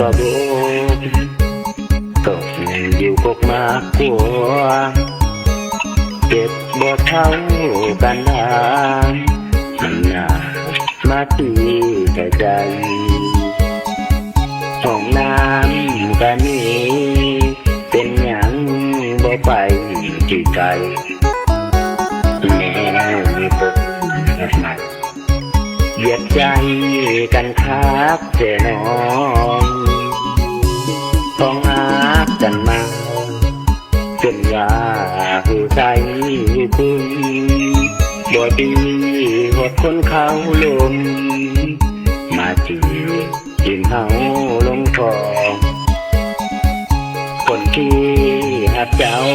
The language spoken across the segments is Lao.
ກະບົກ ຕົກຢູ່ກົກໝາກກົວ ເກັບບໍ່ເທົ່າການດາມ ຫັນໜ້າມາຕີໃກ້ໆ ຫ້ອງນ້ຳກະມີ ເປັນຫຍັງບໍ່ໄປທີ່ໄກ ແນວມີຄົນຮັກ ຢຽບໃຈກັນຄັກແທ້ນ້ອງ ຕ້ອງຮັກກັນມາ ຈົນວ່າຮູ້ໃສຮູ້ຄຸນ ບໍ່ດີຮອດຄົນເຂົາລົມ ມາຈີບຖິ້ມເຮົາລົງຄໍ ຄົນທີ່ຮັກເຈົ້າ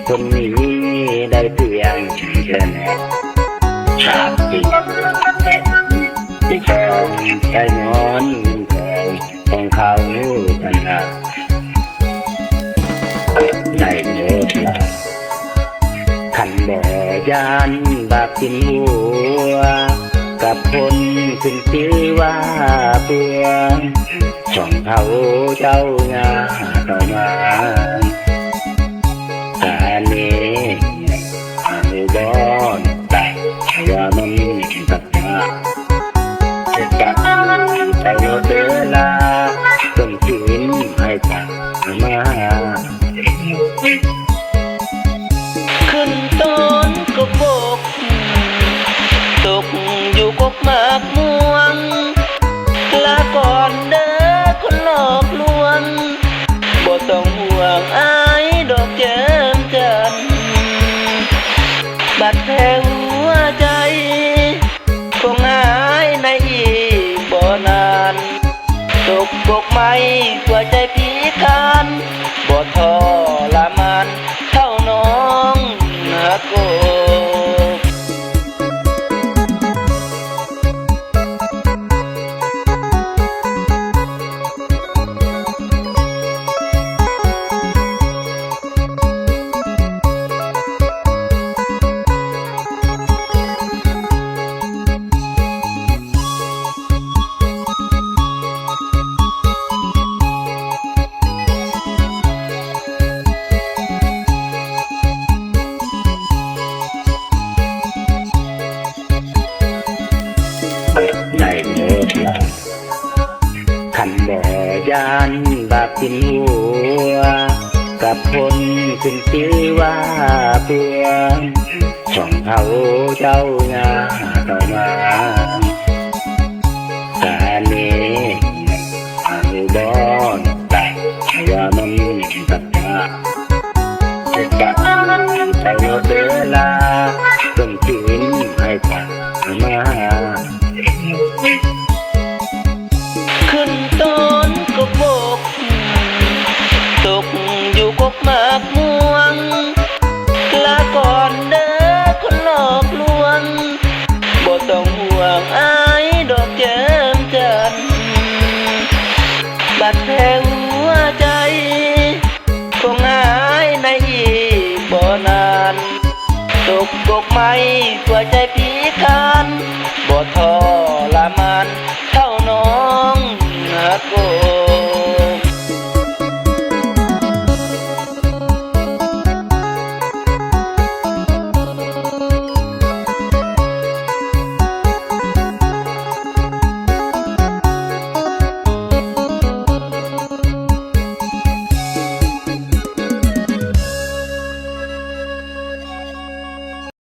ຄົນນີ້ໄດ້ພຽງແຕ່ແນບ ຊາດທີ່ແຕ່ຍ້ອນເງິນທອງຂອງເຂົາທັງຫຼາຍ ໄດ້ເລີກລາ ຄັນບໍ່ຢ້ານບາບກິນຫົວ ກັບຄົນຂຶ້ນຊື່ວ່າເປືອງ ສອງເຖົ້າເຈົ້າຍ່າເຂົ້າມາ ການນີ້ເອົາບໍ່ໄດ້ ວ່າມັນຕັດຍາກ ເຮັດກະໄປໂລດເດີລາ ຕົ້ນທຶນໃຫ້ກະມາ ຂຶ້ນຕົ້ນກະບົກ ຕົກຢູ່ກົກໝາກມ່ວງ ລາກ່ອນເດີຄົນຫຼອກລວງ ບໍ່ຕ້ອງຫ່ວງອາຍດອກແກ້ມຈັນ ບາດແຜຫົວໃຈ ຄົງຫາຍໃນອີກບໍ່ນານ ຕົກກົກໄມ້ຫົວໃຈພິການ ບໍ່ທໍລະມານເທົ່ານ້ອງນາໂກ. ໄດ້ເລີກລາ ຄັນບໍ່ຢ້ານບາບກິນຫົວ ກັບຄົນຂຶ້ນຊື່ວ່າເປືອງ ສອງເຖົ້າເຈົ້າຍ່າເຂົ້າມາ ການນີ້ເອົາບໍ່ໄດ້ ວ່າມັນຕັດຍາກ ເຮັດກະໄປໂລດເດີລາ ຕົ້ນທຶນໃຫ້ກະມາ